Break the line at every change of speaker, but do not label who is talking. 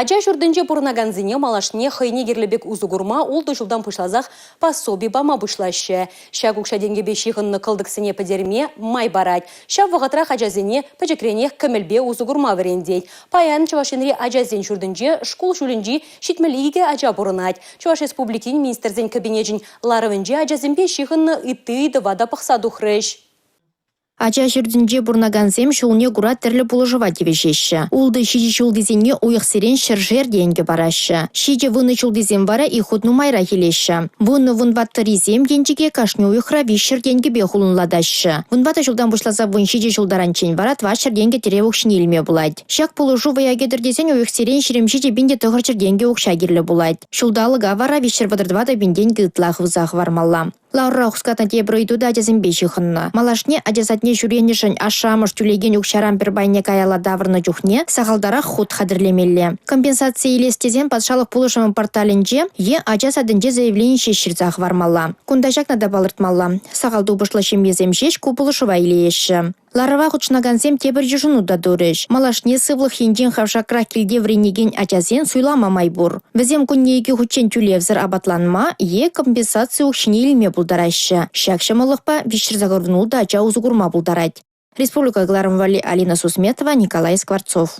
Ача ҫуртӗнче пурӑнакансене малашне хӑйне кирлӗ пек усӑ курма ултӑ ҫултан пуҫласах пособи пама пуҫлаҫҫӗ. Ҫак укҫа-тенкӗпе ҫыхӑннӑ кӑлтӑксене пӗтерме май парать. Ҫав вӑхӑтрах ачасене пӗчӗкренех кӗмӗлпе усӑ курма вӗрентет. Паян Чӑваш Енри ачасен ҫуртӗнче шкул ҫулӗнчи 72 ача пурӑнать. Чӑваш Республикин Министрсен Кабинечӗн ларӑвӗнче ачасемпе ҫыхӑннӑ ытти ыйтӑва та пӑхса тухрӗҫ.
Ача ҫуртӗнче пурӑнакансем ҫулне кура тӗрлӗ пулӑшӑва тивӗҫеҫҫӗ. 6-7 ҫултисене уйӑхсерен ҫӗршер тенкӗ параҫҫӗ. 7-10 ҫултисем вара ик хут нумайрах илеҫҫӗ. 10-14-рисем енчӗке кашни уйӑхра 300 тенкӗпе хулӑнлатаҫҫӗ. 14 ҫултан пуҫласа 17 ҫул таранччен вара 400 тенкӗ тӗрев укҫине илме пулать. Ҫак пулӑшу вӑя кӗтӗр тесен уйӑхсерен 27 пин те 900 тенкӗ укҫа кирлӗ пулать. Ҫулталӑка вара 334 пин тенкӗ ытла хывса хӑвармалла. Ларура хускатнӑ тепӗр ыйту та ачасемпе ҫыхӑннӑ. Малашне ача садне ҫӳренӗшӗн ашшӗ-амӑш тӳлекен укҫаран пӗр пайне каялла тавӑрнӑ чухне сахалтарах хут хатӗрлемелле. Компенсаци илес тесен патшалӑх пулӑшӑвӗн порталӗнче е ача садӗнче заявлени ҫеҫ ҫырса хӑвармалла. Кунта ҫакна та палӑртмалла, сахал тупӑшлӑ ҫемьесем ҫеҫ ку пулӑшӑва илееҫҫӗ. Ларӑва хутшӑнакансем тепӗр йышӑну та турӗҫ. Малашне сывлӑх енчен хавшакрах килте вӗренекен ачасен суйлама май пур. Вӗсем кунне икӗ хутчен тӳлевсӗр апатланма е компенсаци укҫине илме пултараҫҫӗ. Ҫак ҫӑмӑллӑхпа 386 ача усӑ курма пултарать. Республика кӑларӑм валли Алина Сусметова, Николай Скворцов.